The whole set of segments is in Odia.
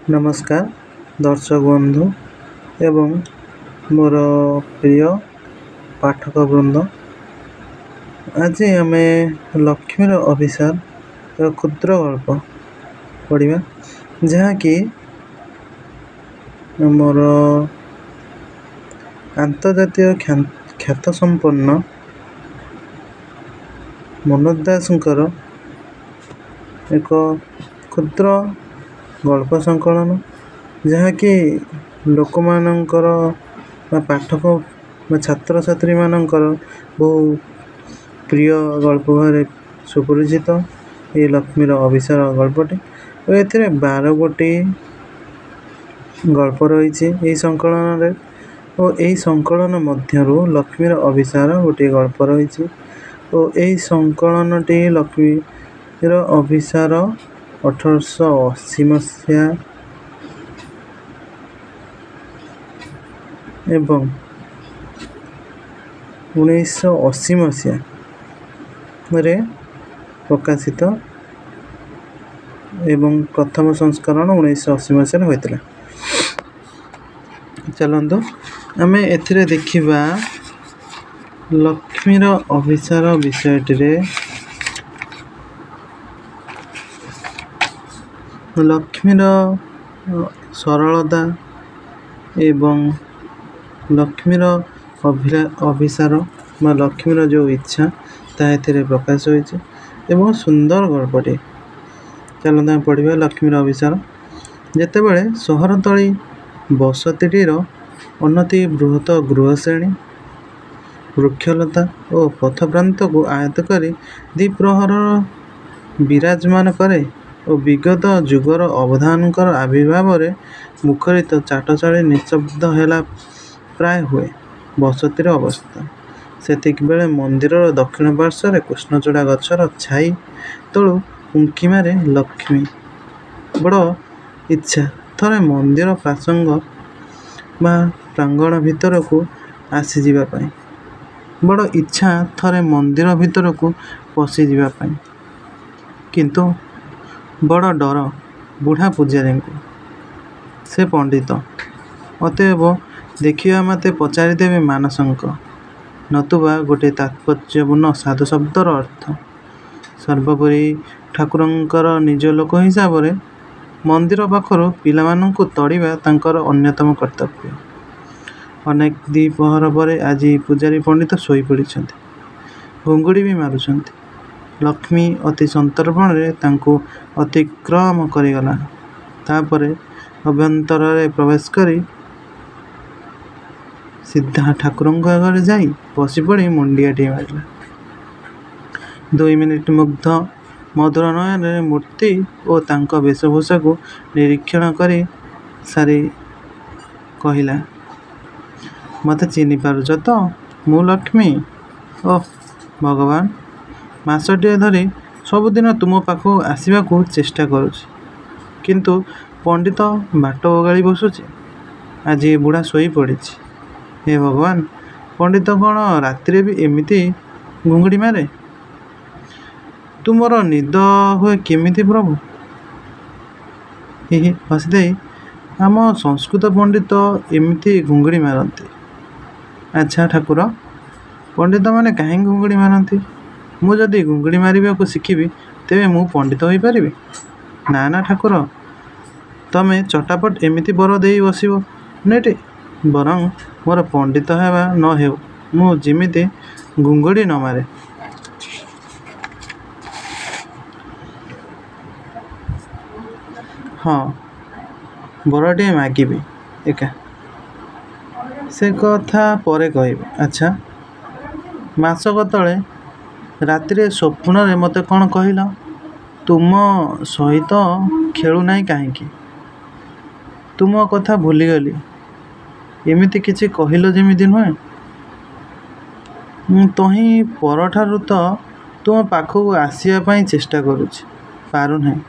ନମସ୍କାର ଦର୍ଶକ ବନ୍ଧୁ ଏବଂ ମୋର ପ୍ରିୟ ପାଠକ ବୃନ୍ଦ। ଆଜି ଆମେ ଲକ୍ଷ୍ମୀର ଅଭିସାର ଏକ କ୍ଷୁଦ୍ର ଗଳ୍ପ ପଢ଼ିବା, ଯାହାକି ଆମର ଆନ୍ତର୍ଜାତୀୟ ଖ୍ୟାତ ସମ୍ପନ୍ନ ମନୋଜ ଦାସଙ୍କର ଏକ କ୍ଷୁଦ୍ର ଗଳ୍ପ ସଂକଳନ, ଯାହାକି ଲୋକମାନଙ୍କର ବା ପାଠକ ବା ଛାତ୍ରଛାତ୍ରୀମାନଙ୍କର ବହୁ ପ୍ରିୟ ଗଳ୍ପ ଭାବରେ ସୁପରିଚିତ ଏହି ଲକ୍ଷ୍ମୀର ଅଭିସାର ଗଳ୍ପଟି। ଓ ଏଥିରେ 12 ଗୋଟି ଗଳ୍ପ ରହିଛି ଏହି ସଂକଳନରେ, ଓ ଏହି ସଂକଳନ ମଧ୍ୟରୁ ଲକ୍ଷ୍ମୀର ଅଭିସାର ଗୋଟିଏ ଗଳ୍ପ ରହିଛି। ଓ ଏହି ସଂକଳନଟି ଲକ୍ଷ୍ମୀର ଅଭିସାର 1880 ମସିହା ଏବଂ 1980 ମସିହାରେ ପ୍ରକାଶିତ ଏବଂ ପ୍ରଥମ ସଂସ୍କରଣ 1980 ମସିହାରେ ହୋଇଥିଲା। ଚାଲନ୍ତୁ ଆମେ ଏଥିରେ ଦେଖିବା ଲକ୍ଷ୍ମୀର ଅଭିସାର ବିଷୟଟିରେ ଲକ୍ଷ୍ମୀର ସରଳତା ଏବଂ ଲକ୍ଷ୍ମୀର ଅଭିସାର ବା ଲକ୍ଷ୍ମୀର ଯେଉଁ ଇଚ୍ଛା, ତାହା ଏଥିରେ ପ୍ରକାଶ ହୋଇଛି ଏବଂ ସୁନ୍ଦର ଗଳ୍ପଟିଏ। ଚାଲନ୍ତୁ ଆମେ ପଢ଼ିବା ଲକ୍ଷ୍ମୀର ଅଭିସାର। ଯେତେବେଳେ ସହରତଳି ବସତିଟିର ଅନତି ବୃହତ ଗୃହଶ୍ରେଣୀ ବୃକ୍ଷଲତା ଓ ପଥପ୍ରାନ୍ତକୁ ଆୟତ୍ତ କରି ଦ୍ୱିପ୍ରହର ବିରାଜମାନ କରେ ଓ ବିଗତ ଯୁଗର ଅବଦାନଙ୍କର ଆବିର୍ଭାବରେ ମୁଖରିତ ଚାଟଶାଳୀ ନିଃଶବ୍ଦ ହେଲା ପ୍ରାୟ ହୁଏ ବସତିର ଅବସ୍ଥା, ସେତିକିବେଳେ ମନ୍ଦିରର ଦକ୍ଷିଣ ପାର୍ଶ୍ୱରେ କୃଷ୍ଣଚୂଡ଼ା ଗଛର ଛାଇ ତଳୁ ଉଙ୍କିମାରେ ଲକ୍ଷ୍ମୀ। ବଡ଼ ଇଚ୍ଛା ଥରେ ମନ୍ଦିର ପ୍ରାସଙ୍ଗ ବା ପ୍ରାଙ୍ଗଣ ଭିତରକୁ ଆସିଯିବା ପାଇଁ। ବଡ଼ ଇଚ୍ଛା ଥରେ ମନ୍ଦିର ଭିତରକୁ ପଶିଯିବା ପାଇଁ। କିନ୍ତୁ ବଡ଼ ଡର ବୁଢ଼ା ପୂଜାରୀଙ୍କୁ। ସେ ପଣ୍ଡିତ। ଅତଏବ ଦେଖିବା ମାତ୍ରେ ପଚାରିଦେବେ ମାନସଙ୍କ, ନତୁବା ଗୋଟିଏ ତାତ୍ପର୍ଯ୍ୟପୂର୍ଣ୍ଣ ସାଧୁଶବ୍ଦର ଅର୍ଥ। ସର୍ବୋପରି ଠାକୁରଙ୍କର ନିଜ ଲୋକ ହିସାବରେ ମନ୍ଦିର ପାଖରୁ ପିଲାମାନଙ୍କୁ ତଡ଼ିବା ତାଙ୍କର ଅନ୍ୟତମ କର୍ତ୍ତବ୍ୟ। ଅନେକ ଦ୍ୱିପ୍ରହର ପରେ ଆଜି ପୂଜାରୀ ପଣ୍ଡିତ ଶୋଇପଡ଼ିଛନ୍ତି। ଘୁଙ୍ଗୁଡ଼ି ବି ମାରୁଛନ୍ତି। ଲକ୍ଷ୍ମୀ ଅତି ସନ୍ତର୍ପଣରେ ତାଙ୍କୁ ଅତିକ୍ରମ କରିଗଲା। ତାପରେ ଅଭ୍ୟନ୍ତରରେ ପ୍ରବେଶ କରି ସିଧା ଠାକୁରଙ୍କ ଆଗରେ ଯାଇ ବସିପଡ଼ି ମୁଣ୍ଡିଆଟିଏ ମାରିଲା। 2 ମିନିଟ ମୁଗ୍ଧ ମଧୁର ନୟନରେ ମୂର୍ତ୍ତି ଓ ତାଙ୍କ ବେଶଭୂଷାକୁ ନିରୀକ୍ଷଣ କରି ସାରି କହିଲା, "ମତେ ଚିହ୍ନିପାରୁଛ ତ? ମୁଁ ଲକ୍ଷ୍ମୀ। ଓଃ ଭଗବାନ! ମାସଟିଏ ଧରି ସବୁଦିନ ତୁମ ପାଖକୁ ଆସିବାକୁ ଚେଷ୍ଟା କରୁଛି। କିନ୍ତୁ ପଣ୍ଡିତ ବାଟ ଓଗାଳି ବସୁଛି। ଆଜି ଏ ବୁଢ଼ା ଶୋଇପଡ଼ିଛି। ହେ ଭଗବାନ! ପଣ୍ଡିତ କ'ଣ ରାତିରେ ବି ଏମିତି ଘୁଙ୍ଗୁଡ଼ି ମାରେ? ତୁମର ନିଦ ହୁଏ କେମିତି ପ୍ରଭୁ? ହି ହି ହସିଦେଇ, ଆମ ସଂସ୍କୃତ ପଣ୍ଡିତ ଏମିତି ଘୁଙ୍ଗୁଡ଼ି ମାରନ୍ତି। ଆଚ୍ଛା ଠାକୁର, ପଣ୍ଡିତମାନେ କାହିଁକି ଘୁଙ୍ଗୁଡ଼ି ମାରନ୍ତି? ମୁଁ ଯଦି ଘୁଙ୍ଗୁଡ଼ି ମାରିବାକୁ ଶିଖିବି, ତେବେ ମୁଁ ପଣ୍ଡିତ ହୋଇପାରିବି? ନା ନା ଠାକୁର, ତମେ ଚଟାପଟ ଏମିତି ବର ଦେଇ ବସିବ ନିଟି। ବରଂ ମୋର ପଣ୍ଡିତ ହେବା ନ ହେଉ, ମୁଁ ଯିମିତି ଘୁଙ୍ଗୁଡ଼ି ନ ମାରେ। ହଁ, ବରଟିଏ ମାଗିବି ଏକା। ସେ କଥା ପରେ କହିବି। ଆଚ୍ଛା, ମାସକ ତଳେ ରାତିରେ ସ୍ୱପ୍ନରେ ମତେ କ'ଣ କହିଲ, ତୁମ ସହିତ ଖେଳୁନାହିଁ କାହିଁକି? ତୁମ କଥା ଭୁଲିଗଲି, ଏମିତି କିଛି କହିଲ ଯେମିତି, ନୁହେଁ? ତହିଁ ପରଠାରୁ ତ ତୁମ ପାଖକୁ ଆସିବା ପାଇଁ ଚେଷ୍ଟା କରୁଛି, ପାରୁନାହିଁ।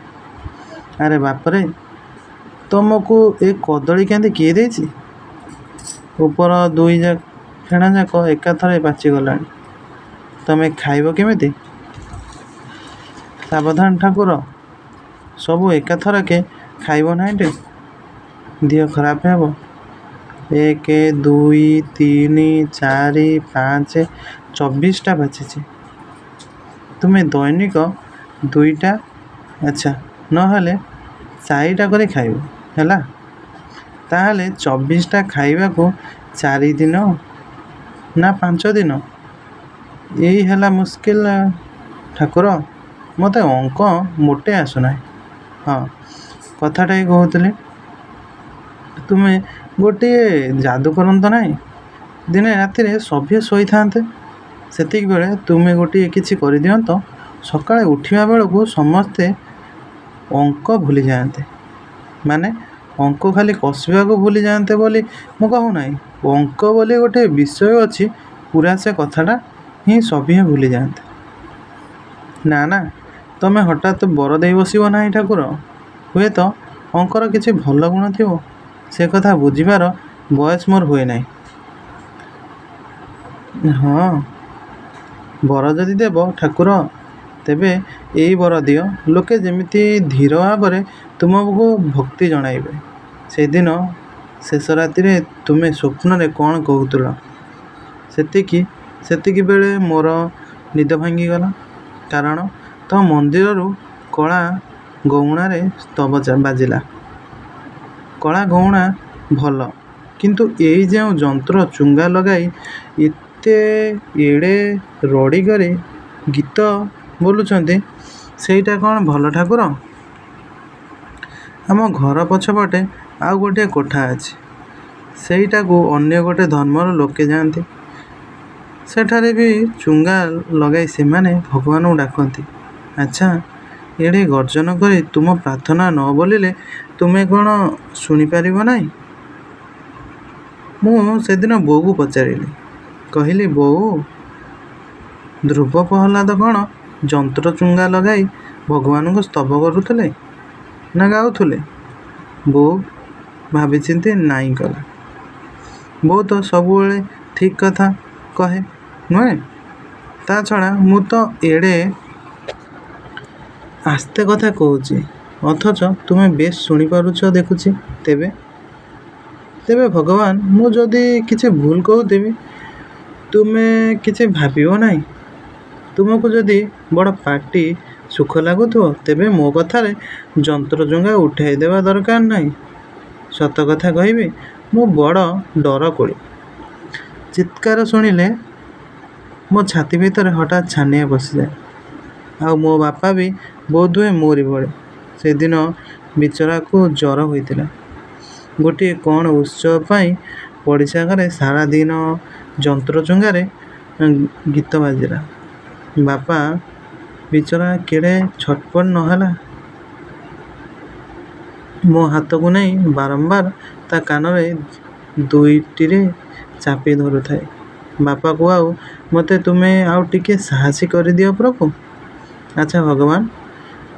ଆରେ ବାପରେ, ତମକୁ ଏ କଦଳୀ କାନ୍ଦି କିଏ ଦେଇଛି? ଉପର ଦୁଇ ଫେଣାଯାକ ଏକାଥରେ ପାଚିଗଲାଣି। ତମେ ଖାଇବ କେମିତି? ସାବଧାନ ଠାକୁର, ସବୁ ଏକାଥରକେ ଖାଇବ ନାହିଁଟି। ଦିହ ଖରାପ ହେବ। 1, 2, 3, 4, 5, 24ଟା ପାଚିଛି। ତୁମେ ଦୈନିକ 2ଟା, ଆଚ୍ଛା, ନ ହେଲେ 4ଟା କରି ଖାଇବ, ହେଲା? ତାହେଲେ 24ଟା ଖାଇବାକୁ 4 ଦିନ ନା 5 ଦିନ? ଏଇ ହେଲା ମୁସ୍କିଲ ଠାକୁର! ମୋତେ ଅଙ୍କ ମୋଟେ ଆସୁନାହିଁ। ହଁ, କଥାଟାଏ କହୁଥିଲି। ତୁମେ ଗୋଟିଏ ଯାଦୁ କରନ୍ତ ନାହିଁ? ଦିନେ ରାତିରେ ସଭିଏଁ ଶୋଇଥାନ୍ତେ, ସେତିକିବେଳେ ତୁମେ ଗୋଟିଏ କିଛି କରିଦିଅନ୍ତ, ସକାଳେ ଉଠିବା ବେଳକୁ ସମସ୍ତେ ଅଙ୍କ ଭୁଲିଯାଆନ୍ତେ। ମାନେ, ଅଙ୍କ ଖାଲି କଷିବାକୁ ଭୁଲିଯାଆନ୍ତେ ବୋଲି ମୁଁ କହୁନାହିଁ, ଅଙ୍କ ବୋଲି ଗୋଟିଏ ବିଷୟ ଅଛି ପୂରା ସେ କଥାଟା ହିଁ ସଭିଏଁ ଭୁଲିଯାଆନ୍ତେ। ନା ନା, ତମେ ହଠାତ୍ ବର ଦେଇ ବସିବ ନାହିଁ ଠାକୁର! ହୁଏତ ଅଙ୍କର କିଛି ଭଲ ଗୁଣ ଥିବ। ସେ କଥା ବୁଝିବାର ବୟସ ମୋର ହୋଇନାହିଁ। ହଁ, ବର ଯଦି ଦେବ ଠାକୁର, ତେବେ ଏଇ ବର ଦିଅ, ଲୋକେ ଯେମିତି ଧୀର ଭାବରେ ତୁମକୁ ଭକ୍ତି ଜଣାଇବେ। ସେଦିନ ଶେଷ ରାତିରେ ତୁମେ ସ୍ୱପ୍ନରେ କ'ଣ କହୁଥିଲ? ସେତିକିବେଳେ ମୋର ନିଦ ଭାଙ୍ଗିଗଲା। କାରଣ ତମ ମନ୍ଦିରରୁ କଳା ଗଉଣାରେ ସ୍ତବ ବାଜିଲା। କଳା ଗଉଣା ଭଲ; କିନ୍ତୁ ଏଇ ଯେଉଁ ଯନ୍ତ୍ର ଚୁଙ୍ଗା ଲଗାଇ ଏତେ ଏଡ଼େ ରଡ଼ି କରି ଗୀତ ବୋଲୁଛନ୍ତି, ସେଇଟା କ'ଣ ଭଲ ଠାକୁର? ଆମ ଘର ପଛପଟେ ଆଉ ଗୋଟିଏ କୋଠା ଅଛି। ସେଇଟାକୁ ଅନ୍ୟ ଗୋଟିଏ ଧର୍ମର ଲୋକେ ଯାଆନ୍ତି। ସେଠାରେ ବି ଚୁଙ୍ଗା ଲଗାଇ ସେମାନେ ଭଗବାନଙ୍କୁ ଡାକନ୍ତି। ଆଚ୍ଛା, ଏଡ଼େ ଗର୍ଜନ କରି ତୁମ ପ୍ରାର୍ଥନା ନ ବୋଲିଲେ ତୁମେ କ'ଣ ଶୁଣିପାରିବ ନାହିଁ? ମୁଁ ସେଦିନ ବୋଉକୁ ପଚାରିଲି, କହିଲି, ବୋଉ, ଧ୍ରୁବ ପ୍ରହ୍ଲାଦ କ'ଣ ଯନ୍ତ୍ରଚୁଙ୍ଗା ଲଗାଇ ଭଗବାନଙ୍କୁ ସ୍ତବ କରୁଥିଲେ ନା ଗାଉଥିଲେ? ବୋଉ ଭାବିଚିନ୍ତି ନାଇଁ କଲା। ବୋଉ ତ ସବୁବେଳେ ଠିକ୍ କଥା କହେ, ନୁହେଁ? ତା' ଛଡ଼ା ମୁଁ ତ ଏଡ଼େ ଆସ୍ତେ କଥା କହୁଛି, ଅଥଚ ତୁମେ ବେଶ୍ ଶୁଣିପାରୁଛ ଦେଖୁଛି। ତେବେ? ତେବେ ଭଗବାନ, ମୁଁ ଯଦି କିଛି ଭୁଲ କହୁଥିବି, ତୁମେ କିଛି ଭାବିବ ନାହିଁ। ତୁମକୁ ଯଦି ବଡ଼ ପାଟି ସୁଖ ଲାଗୁଥିବ, ତେବେ ମୋ କଥାରେ ଯନ୍ତ୍ରଚୁଙ୍ଗା ଉଠାଇଦେବା ଦରକାର ନାହିଁ। ସତ କଥା କହିବି, ମୁଁ ବଡ଼ ଡରକୁଳୀ। ଚିତ୍କାର ଶୁଣିଲେ ମୋ ଛାତି ଭିତରେ ହଠାତ୍ ଛାନିଆ ପଶିଯାଏ। ଆଉ ମୋ ବାପା ବି ବୋଧହୁଏ ମୋରି ଭଳି। ସେଦିନ ବିଚରାକୁ ଜର ହୋଇଥିଲା। ଗୋଟିଏ କ'ଣ ଉତ୍ସବ ପାଇଁ ପଡ଼ିଶା ଘରେ ସାରା ଦିନ ଯନ୍ତ୍ରଚୁଙ୍ଗାରେ ଗୀତ ବାଜିଲା। ବାପା ବିଚରା କେଡ଼େ ଛଟପଟ ନ ହେଲା! ମୋ ହାତକୁ ନେଇ ବାରମ୍ବାର ତା' କାନରେ ଦୁଇଟିରେ ଚାପି ଧରୁଥାଏ। ବାପାକୁ ଆଉ ମୋତେ ତୁମେ ଆଉ ଟିକିଏ ସାହସୀ କରିଦିଅ ପ୍ରଭୁ! ଆଚ୍ଛା ଭଗବାନ,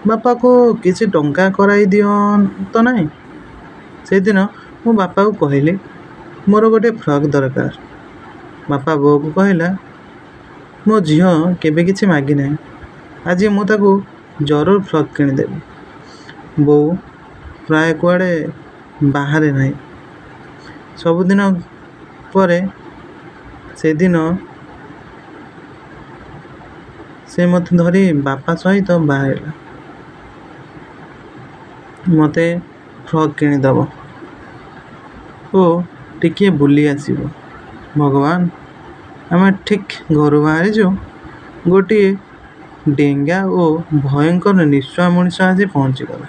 ବାପାକୁ କିଛି ଟଙ୍କା କରାଇ ଦିଅନ୍ତ ନାହିଁ? ସେଦିନ ମୁଁ ବାପାକୁ କହିଲି, ମୋର ଗୋଟିଏ ଫ୍ରକ୍ ଦରକାର। ବାପା ବୋଉକୁ କହିଲା, ମୋ ଝିଅ କେବେ କିଛି ମାଗିନାହିଁ। ଆଜି ମୁଁ ତାକୁ ଜରୁର ଫ୍ରକ୍ କିଣିଦେବି। ବୋଉ ପ୍ରାୟ କୁଆଡ଼େ ବାହାରେ ନାହିଁ। ସବୁଦିନ ପରେ ସେଦିନ ସେ ମୋତେ ଧରି ବାପା ସହିତ ବାହାରିଲା। ମୋତେ ଫ୍ରକ୍ କିଣିଦେବ ଓ ଟିକିଏ ବୁଲି ଆସିବ। ଭଗବାନ, ଆମେ ଠିକ୍ ଘରୁ ବାହାରିଛୁ, ଗୋଟିଏ ଡେଙ୍ଗା ଓ ଭୟଙ୍କର ନିଶୁଆ ମଣିଷ ଆସି ପହଞ୍ଚିଗଲା।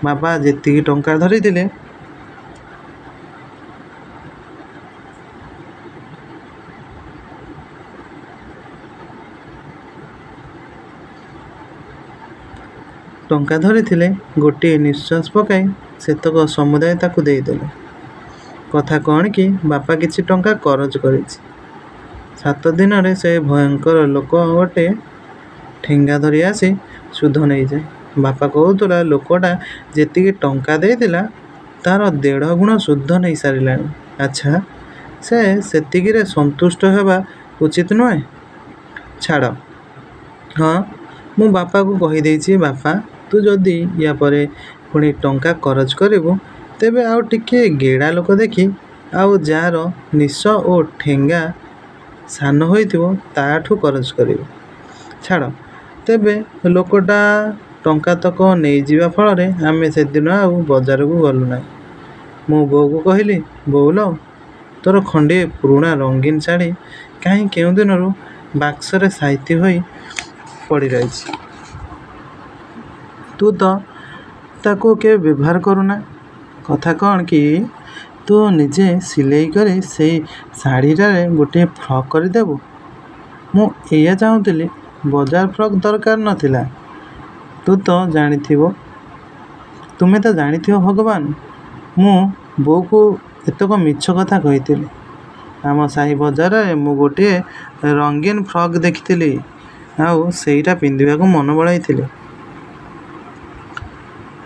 ବାପା ଯେତିକି ଟଙ୍କା ଧରିଥିଲେ, ଗୋଟିଏ ନିଃଶ୍ୱାସ ପକାଇ ସେତକ ସମୁଦାୟ ତାକୁ ଦେଇଦେଲେ। କଥା କ'ଣ କି ବାପା କିଛି ଟଙ୍କା କରଜ କରିଛି। 7 ଦିନରେ ସେ ଭୟଙ୍କର ଲୋକ ଗୋଟିଏ ଠେଙ୍ଗା ଧରି ଆସି ସୁଧ ନେଇଯାଏ। ବାପା କହୁଥିଲା, ଲୋକଟା ଯେତିକି ଟଙ୍କା ଦେଇଥିଲା, ତା'ର ଦେଢ଼ଗୁଣ ସୁଧ ନେଇସାରିଲାଣି। ଆଚ୍ଛା, ସେ ସେତିକିରେ ସନ୍ତୁଷ୍ଟ ହେବା ଉଚିତ ନୁହେଁ? ଛାଡ଼। ହଁ, ମୁଁ ବାପାକୁ କହିଦେଇଛି, ବାପା, ତୁ ଯଦି ୟା'ପରେ ପୁଣି ଟଙ୍କା କରଜ କରିବୁ, ତେବେ ଆଉ ଟିକିଏ ଗେଡ଼ା ଲୋକ ଦେଖି, ଆଉ ଯା'ର ନିଶ ଓ ଠେଙ୍ଗା ସାନ ହୋଇଥିବ, ତା'ଠୁ କରଜ କରିବି। ଛାଡ଼, ତେବେ ଲୋକଟା ଟଙ୍କାତକ ନେଇଯିବା ଫଳରେ ଆମେ ସେଦିନ ଆଉ ବଜାରକୁ ଗଲୁ ନାହିଁ। ମୁଁ ବୋଉକୁ କହିଲି, 'ବୋଉଲୋ, ତୋର ଖଣ୍ଡିଏ ପୁରୁଣା ରଙ୍ଗୀନ ଶାଢ଼ି କାହିଁ କେଉଁ ଦିନରୁ ବାକ୍ସରେ ସାଇତି ହୋଇ ପଡ଼ିରହିଛି। ତୁ ତ ତାକୁ କେବେ ବ୍ୟବହାର କରୁନା। କଥା କ'ଣ କି, ତୁ ନିଜେ ସିଲେଇ କରି ସେଇ ଶାଢ଼ିଟାରେ ଗୋଟିଏ ଫ୍ରକ୍ କରିଦେବୁ। ମୁଁ ଏଇଆ ଚାହୁଁଥିଲି। ବଜାର ଫ୍ରକ୍ ଦରକାର ନ ଥିଲା। ତୁମେ ତ ଜାଣିଥିବ ଭଗବାନ, ମୁଁ ବୋଉକୁ ଏତକ ମିଛ କଥା କହିଥିଲି। ଆମ ସାହି ବଜାରରେ ମୁଁ ଗୋଟିଏ ରଙ୍ଗୀନ ଫ୍ରକ୍ ଦେଖିଥିଲି, ଆଉ ସେଇଟା ପିନ୍ଧିବାକୁ ମନ ବଳାଇଥିଲି।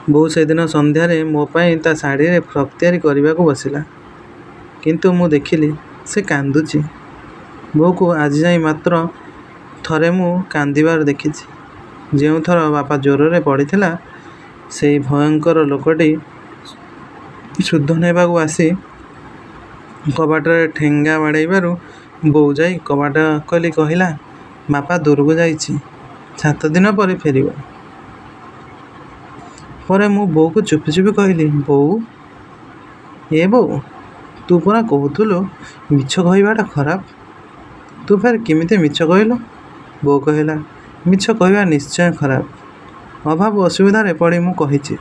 ବୋଉ ସେଦିନ ସନ୍ଧ୍ୟାରେ ମୋ ପାଇଁ ତା' ଶାଢ଼ିରେ ଫ୍ରକ୍ ତିଆରି କରିବାକୁ ବସିଲା। କିନ୍ତୁ ମୁଁ ଦେଖିଲି, ସେ କାନ୍ଦୁଛି। ବୋଉକୁ ଆଜିଯାଏ ମାତ୍ର ଥରେ ମୁଁ କାନ୍ଦିବାର ଦେଖିଛି। ଯେଉଁଥର ବାପା ଜ୍ୱରରେ ପଡ଼ିଥିଲା, ସେଇ ଭୟଙ୍କର ଲୋକଟି ସୁଧ ନେବାକୁ ଆସି କବାଟରେ ଠେଙ୍ଗା ବାଡ଼େଇବାରୁ ବୋଉ ଯାଇ କବାଟ ଖୋଲି କହିଲା, 'ବାପା ଦୂରକୁ ଯାଇଛି, 7 ଦିନ ପରେ ଫେରିବ। ପରେ ମୁଁ ବୋଉକୁ ଚୁପି ଚୁପି କହିଲି, 'ବୋଉ, ଏ ବୋଉ, ତୁ ପରା କହୁଥିଲୁ ମିଛ କହିବାଟା ଖରାପ। ତୁ ଫେର୍ କିମିତି ମିଛ କହିଲୁ? ' ବୋଉ କହିଲା, 'ମିଛ କହିବା ନିଶ୍ଚୟ ଖରାପ। ଅଭାବ ଅସୁବିଧାରେ ପଡ଼ି ମୁଁ କହିଛି।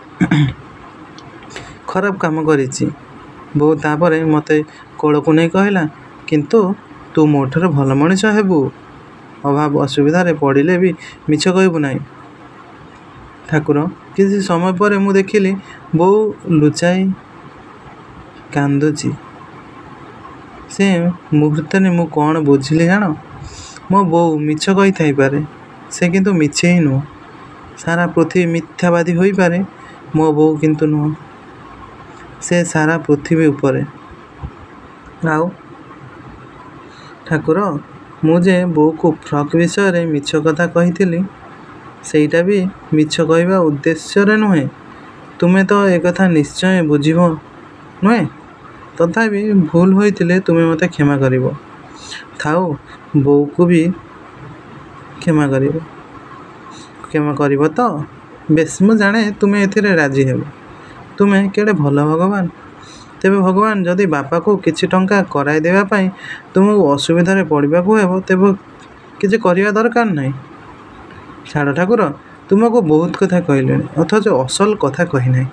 ଖରାପ କାମ କରିଛି। ' ବୋଉ ତା'ପରେ ମୋତେ କୋଳକୁ ନେଇ କହିଲା, 'କିନ୍ତୁ ତୁ ମୋଠାରୁ ଭଲ ମଣିଷ ହେବୁ। ଅଭାବ ଅସୁବିଧାରେ ପଡ଼ିଲେ ବି ମିଛ କହିବୁ ନାହିଁ। ' ଠାକୁର, କିଛି ସମୟ ପରେ ମୁଁ ଦେଖିଲି, ବୋଉ ଲୁଚାଇ କାନ୍ଦୁଛି। ସେ ମୁହୂର୍ତ୍ତରେ ମୁଁ କ'ଣ ବୁଝିଲି ଜାଣ? ମୋ ବୋଉ ମିଛ କହିଥାଇପାରେ, ସେ କିନ୍ତୁ ମିଛେଇ ନୁହେଁ। ସାରା ପୃଥିବୀ ମିଥ୍ୟାବାଦୀ ହୋଇପାରେ, ମୋ ବୋଉ କିନ୍ତୁ ନୁହେଁ। ସେ ସାରା ପୃଥିବୀ ଉପରେ। ଆଉ ଠାକୁର, ମୁଁ ଯେ ବୋଉକୁ ଫ୍ରକ୍ ବିଷୟରେ ମିଛ କଥା କହିଥିଲି, ସେଇଟା ବି ମିଛ କହିବା ଉଦ୍ଦେଶ୍ୟରେ ନୁହେଁ, ତୁମେ ତ ଏକଥା ନିଶ୍ଚୟ ବୁଝିବ, ନୁହେଁ? ତଥାପି ଭୁଲ ହୋଇଥିଲେ ତୁମେ ମୋତେ କ୍ଷମା କରିବ। ଥାଉ, ବୋଉକୁ ବି କ୍ଷମା କରିବ। କ୍ଷମା କରିବ ତ? ବେଶ୍, ମୁଁ ଜାଣେ ତୁମେ ଏଥିରେ ରାଜି ହେବ। ତୁମେ କେଡ଼େ ଭଲ ଭଗବାନ! ତେବେ ଭଗବାନ, ଯଦି ବାପାକୁ କିଛି ଟଙ୍କା କରାଇ ଦେବା ପାଇଁ ତୁମକୁ ଅସୁବିଧାରେ ପଡ଼ିବାକୁ ହେବ, ତେବେ କିଛି କରିବା ଦରକାର ନାହିଁ। ଛାଡ଼ ଠାକୁର, ତୁମକୁ ବହୁତ କଥା କହିଲିଣି, ଅଥଚ ଅସଲ କଥା କହିନାହିଁ।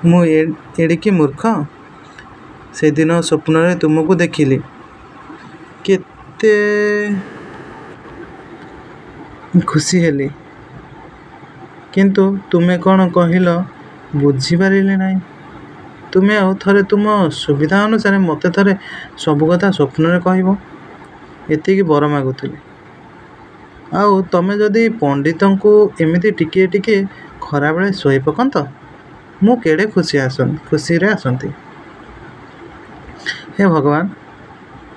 ମୁଁ ଏଡ଼ିକି ମୂର୍ଖ! ସେଦିନ ସ୍ୱପ୍ନରେ ତୁମକୁ ଦେଖିଲି। କେତେ ଖୁସି ହେଲି। କିନ୍ତୁ ତୁମେ କ'ଣ କହିଲ ବୁଝିପାରିଲି ନାହିଁ। ତୁମେ ଆଉ ଥରେ ତୁମ ସୁବିଧା ଅନୁସାରେ ମୋତେ ଥରେ ସବୁକଥା ସ୍ୱପ୍ନରେ କହିବ, ଏତିକି ବର ମାଗୁଥିଲି। ଆଉ ତମେ ଯଦି ପଣ୍ଡିତଙ୍କୁ ଏମିତି ଟିକିଏ ଟିକିଏ ଖରାବେଳେ ଶୁଆଇ ପକାନ୍ତ, ମୁଁ କେଡ଼େ ଖୁସିରେ ଆସନ୍ତି। ହେ ଭଗବାନ,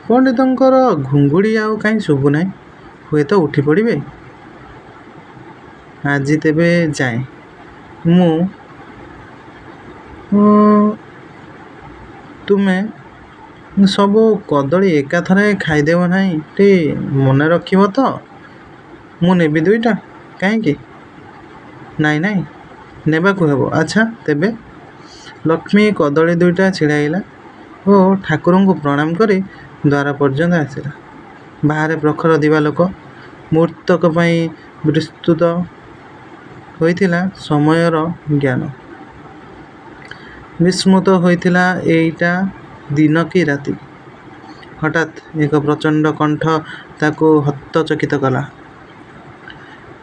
ପଣ୍ଡିତଙ୍କର ଘୁଙ୍ଗୁଡ଼ି ଆଉ କାହିଁ ଶୁଭୁନାହିଁ। ହୁଏତ ଉଠିପଡ଼ିବେ। ଆଜି ତେବେ ଯାଏଁ। ତୁମେ ସବୁ କଦଳୀ ଏକାଥରକେ ଖାଇଦେବ ନାହିଁ ଟି ମନେ ରଖିବ ତ? ମୁଁ ନେବି ଦୁଇଟା। କାହିଁକି? ନାଇଁ ନାଇଁ, ନେବାକୁ ହେବ। ଆଚ୍ଛା ତେବେ। ଲକ୍ଷ୍ମୀ କଦଳୀ ଦୁଇଟା ଛିଡ଼ାଇଲା ଓ ଠାକୁରଙ୍କୁ ପ୍ରଣାମ କରି ଦ୍ୱାର ପର୍ଯ୍ୟନ୍ତ ଆସିଲା। ବାହାରେ ପ୍ରଖର ଦିବାଲୋକ। ମୁହୂର୍ତ୍ତକ ପାଇଁ ବିସ୍ମୃତ ହୋଇଥିଲା ସମୟର ଜ୍ଞାନ। ବିସ୍ମୃତ ହୋଇଥିଲା ଏଇଟା ଦିନ କି ରାତି। ହଠାତ୍ ଏକ ପ୍ରଚଣ୍ଡ କଣ୍ଠ ତାକୁ ହତଚକିତ କଲା।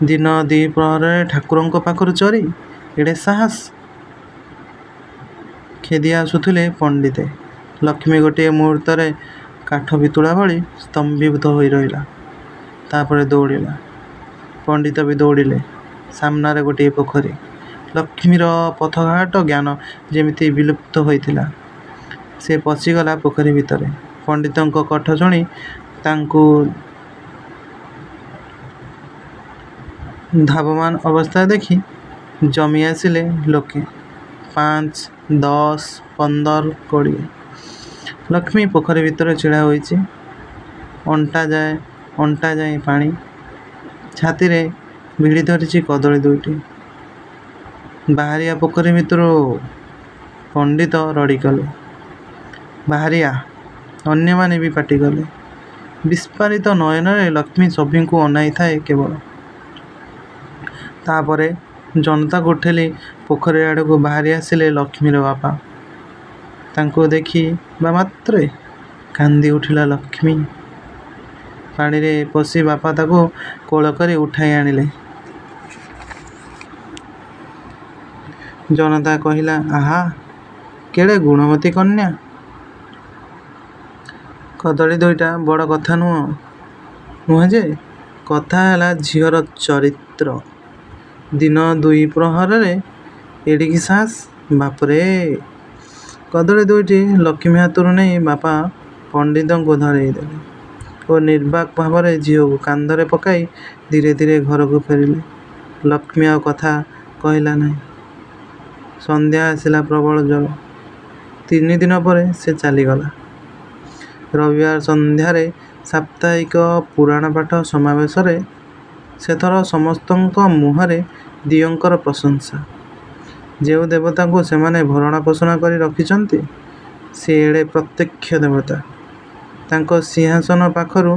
ଦିନ ଦ୍ୱିପ୍ରହରରେ ଠାକୁରଙ୍କ ପାଖରୁ ଚୋରି! ଏଡ଼େ ସାହସ! ଖେଦି ଆସୁଥିଲେ ପଣ୍ଡିତେ। ଲକ୍ଷ୍ମୀ ଗୋଟିଏ ମୁହୂର୍ତ୍ତରେ କାଠପିତୁଳା ଭଳି ସ୍ତମ୍ଭୀଭୂତ ହୋଇ ରହିଲା। ତା'ପରେ ଦୌଡ଼ିଲା। ପଣ୍ଡିତେ ବି ଦୌଡ଼ିଲେ। ସାମନାରେ ଗୋଟିଏ ପୋଖରୀ। ଲକ୍ଷ୍ମୀର ପଥଘାଟ ଜ୍ଞାନ ଯେମିତି ବିଲୁପ୍ତ ହୋଇଥିଲା। ସେ ପଶିଗଲା ପୋଖରୀ ଭିତରେ। ପଣ୍ଡିତଙ୍କ କଣ୍ଠ ଶୁଣି ତାଙ୍କୁ ଧାବମାନ ଅବସ୍ଥାରେ ଦେଖି ଜମି ଆସିଲେ ଲୋକେ। 5, 10, 15, 20। Lakshmi ପୋଖରୀ ଭିତରେ ଛିଡ଼ା ହୋଇଛି। ଅଣ୍ଟା ଯାଏଁ ପାଣି। ଛାତିରେ ଭିଡ଼ି ଧରିଛି କଦଳୀ ଦୁଇଟି। "ବାହାରି ଆ ପୋଖରୀ ଭିତରୁ।" ପଣ୍ଡିତ ରଡ଼ି କଲେ। "ବାହାରି ଆ।" ଅନ୍ୟମାନେ ବି ପାଟି କଲେ। ବିସ୍ଫାରିତ ନୟନରେ ଲକ୍ଷ୍ମୀ ସଭିଙ୍କୁ ଅନାଇଥାଏ କେବଳ। ତା'ପରେ ଜନତାକୁ ଠେଲି ପୋଖରୀ ଆଡ଼କୁ ବାହାରି ଆସିଲେ ଲକ୍ଷ୍ମୀର ବାପା। ତାଙ୍କୁ ଦେଖିବାମାତ୍ରେ କାନ୍ଦିଉଠିଲା ଲକ୍ଷ୍ମୀ। ପାଣିରେ ପଶି ବାପା ତାକୁ କୋଳକରି ଉଠାଇ ଆଣିଲେ। ଜନତା କହିଲା, "ଆହା, କେଡ଼େ ଗୁଣବତୀ କନ୍ୟା! କଦଳୀ ଦୁଇଟା ବଡ଼ କଥା ନୁହେଁ ଯେ, କଥା ହେଲା ଝିଅର ଚରିତ୍ର। ଦିନ ଦ୍ୱିପ୍ରହରରେ ଏଡ଼ିକି ସାହସ, ବାପ୍ରେ!" କଦଳୀ ଦୁଇଟି ଲକ୍ଷ୍ମୀ ହାତରୁ ନେଇ ବାପା ପଣ୍ଡିତଙ୍କୁ ଧରାଇଦେଲେ ଓ ନିର୍ବାକ ଭାବରେ ଝିଅକୁ କାନ୍ଧରେ ପକାଇ ଧୀରେ ଧୀରେ ଘରକୁ ଫେରିଲେ। ଲକ୍ଷ୍ମୀ ଆଉ କଥା କହିଲା ନାହିଁ। ସନ୍ଧ୍ୟା ଆସିଲା ପ୍ରବଳ ଜ୍ୱର। 3 ଦିନ ପରେ ସେ ଚାଲିଗଲା। ରବିବାର ସନ୍ଧ୍ୟାରେ ସାପ୍ତାହିକ ପୁରାଣପାଠ ସମାବେଶରେ ସେଥର ସମସ୍ତଙ୍କ ମୁହଁରେ ଦିଅଁଙ୍କର ପ୍ରଶଂସା। ଯେଉଁ ଦେବତାଙ୍କୁ ସେମାନେ ଭରଣପୋଷଣ କରି ରଖିଛନ୍ତି, ସେ ଏଡ଼େ ପ୍ରତ୍ୟକ୍ଷ ଦେବତା। ତାଙ୍କ ସିଂହାସନ ପାଖରୁ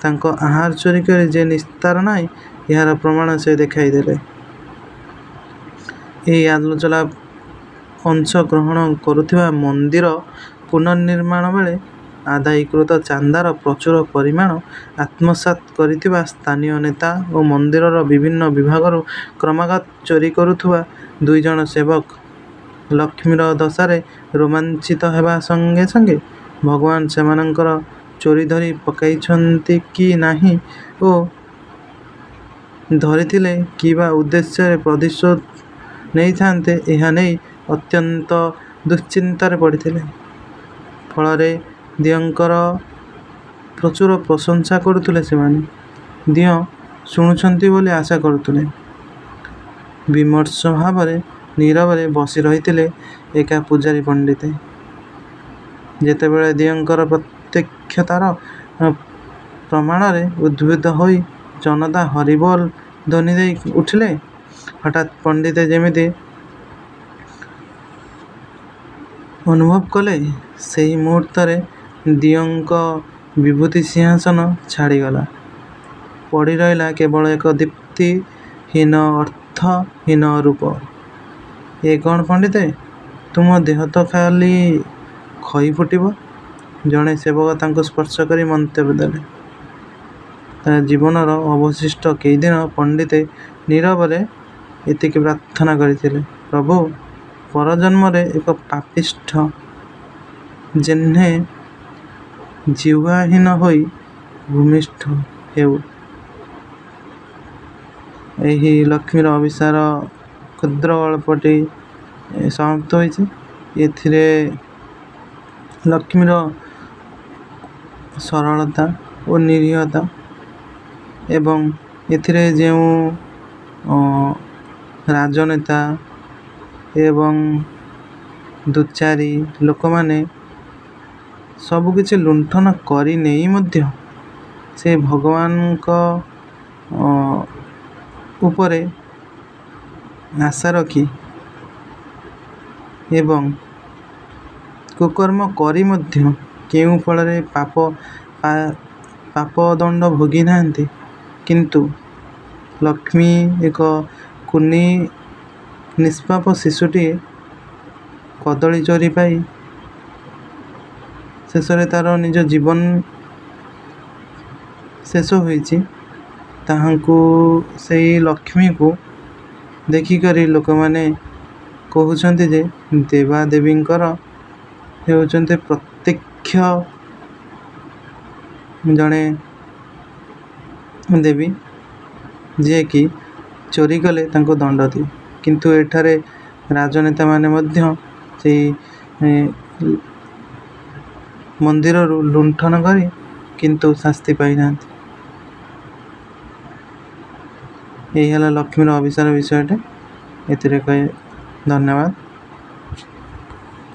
ତାଙ୍କ ଆହାର ଚୋରି କରି ଯେ ନିସ୍ତାର ନାହିଁ, ଏହାର ପ୍ରମାଣ ସେ ଦେଖାଇଦେଲେ। ଏହି ଆଲୋଚନାରେ ଅଂଶ ଗ୍ରହଣ କରୁଥିବା ମନ୍ଦିର ପୁନର୍ନିର୍ମାଣ ବେଳେ ଆଦାୟୀକୃତ ଚାନ୍ଦାର ପ୍ରଚୁର ପରିମାଣ ଆତ୍ମସାତ୍ କରିଥିବା ସ୍ଥାନୀୟ ନେତା ଓ ମନ୍ଦିରର ବିଭିନ୍ନ ବିଭାଗରୁ କ୍ରମାଗତ ଚୋରି କରୁଥିବା ଦୁଇଜଣ ସେବକ ଲକ୍ଷ୍ମୀର ଦଶାରେ ରୋମାଞ୍ଚିତ ହେବା ସଙ୍ଗେ ସଙ୍ଗେ ଭଗବାନ ସେମାନଙ୍କର ଚୋରି ଧରି ପକାଇଛନ୍ତି କି ନାହିଁ ଓ ଧରିଥିଲେ କି ବା ଉଦ୍ଦେଶ୍ୟରେ ପ୍ରତିଶୋଧ ନେଇଥାନ୍ତେ, ଏହା ନେଇ ଅତ୍ୟନ୍ତ ଦୁଶ୍ଚିନ୍ତାରେ ପଡ଼ିଥିଲେ। ଫଳରେ ଦିଅଁଙ୍କର ପ୍ରଚୁର ପ୍ରଶଂସା କରୁଥିଲେ ସେମାନେ। ଦିଅଁ ଶୁଣୁଛନ୍ତି ବୋଲି ଆଶା କରୁଥିଲେ। ବିମର୍ଷ ଭାବରେ ନୀରବରେ ବସି ରହିଥିଲେ ଏକା ପୂଜାରୀ ପଣ୍ଡିତେ। ଯେତେବେଳେ ଦିଅଁଙ୍କର ପ୍ରତ୍ୟକ୍ଷତାର ପ୍ରମାଣରେ ଉଦ୍ବୁଦ୍ଧ ହୋଇ ଜନତା ହରିବୋଲ ଧ୍ୱନି ଦେଇ ଉଠିଲେ, ହଠାତ୍ ପଣ୍ଡିତେ ଯେମିତି ଅନୁଭବ କଲେ, ସେହି ମୁହୂର୍ତ୍ତରେ ଦିଅଁଙ୍କ ବିଭୂତି ସିଂହାସନ ଛାଡ଼ିଗଲା, ପଡ଼ିରହିଲା କେବଳ ଏକ ଦୀପ୍ତିହୀନ ଅର୍ଥହୀନ ରୂପ। "ଏ କ'ଣ ପଣ୍ଡିତେ, ତୁମ ଦେହ ତ ଖାଲି ଖଇ ଫୁଟିବ!" ଜଣେ ସେବକ ତାଙ୍କୁ ସ୍ପର୍ଶ କରି ମନ୍ତବ୍ୟ ଦେଲେ। ଜୀବନର ଅବଶିଷ୍ଟ କେଇଦିନ ପଣ୍ଡିତେ ନୀରବରେ ଏତିକି ପ୍ରାର୍ଥନା କରିଥିଲେ, "ପ୍ରଭୁ, ପରଜନ୍ମରେ ଏକ ପାପିଷ୍ଠ ଯେହ୍ନେ ଜିହ୍ୱାହୀନ ହୋଇ ଭୂମିଷ୍ଠ ହେଉ।" ଏହି ଲକ୍ଷ୍ମୀର ଅଭିସାର କ୍ଷୁଦ୍ର ଗଳ୍ପଟି ସମାପ୍ତ ହୋଇଛି। ଏଥିରେ ଲକ୍ଷ୍ମୀର ସରଳତା ଓ ନିରୀହତା ଏବଂ ଏଥିରେ ଯେଉଁ ରାଜନେତା ଏବଂ ଦୁଚାରୀ ଲୋକମାନେ ସବୁକିଛି ଲୁଣ୍ଠନ କରିନେଇ ମଧ୍ୟ ସେ ଭଗବାନଙ୍କ ଉପରେ ଆଶା ରଖି ଏବଂ କୁକର୍ମ କରି ମଧ୍ୟ କେଉଁ ଫଳରେ ପାପ ଦଣ୍ଡ ଭୋଗି ନାହାନ୍ତି, କିନ୍ତୁ ଲକ୍ଷ୍ମୀ ଏକ କୁନି ନିଷ୍ପାପ ଶିଶୁଟିଏ କଦଳୀ ଚୋରି ପାଇ ଶେଷରେ ତାର ନିଜ ଜୀବନ ଶେଷ ହୋଇଛି, ତାହାଙ୍କୁ ସେଇ ଲକ୍ଷ୍ମୀକୁ ଦେଖିକରି ଲୋକମାନେ କହୁଛନ୍ତି ଯେ ଦେବାଦେବୀଙ୍କର ହେଉଛନ୍ତି ପ୍ରତ୍ୟକ୍ଷ ଜଣେ ଦେବୀ, ଯିଏକି ଚୋରି କଲେ ତାଙ୍କୁ ଦଣ୍ଡ ଦିଏ। କିନ୍ତୁ ଏଠାରେ ରାଜନେତାମାନେ ମଧ୍ୟ ସେଇ ମନ୍ଦିରରୁ ଲୁଣ୍ଠନ କରି କିନ୍ତୁ ଶାସ୍ତି ପାଇନାହାନ୍ତି। ଏହି ହେଲା ଲକ୍ଷ୍ମୀର ଅଭିସାର ବିଷୟଟେ। ଏଥିରେ କହି ଧନ୍ୟବାଦ।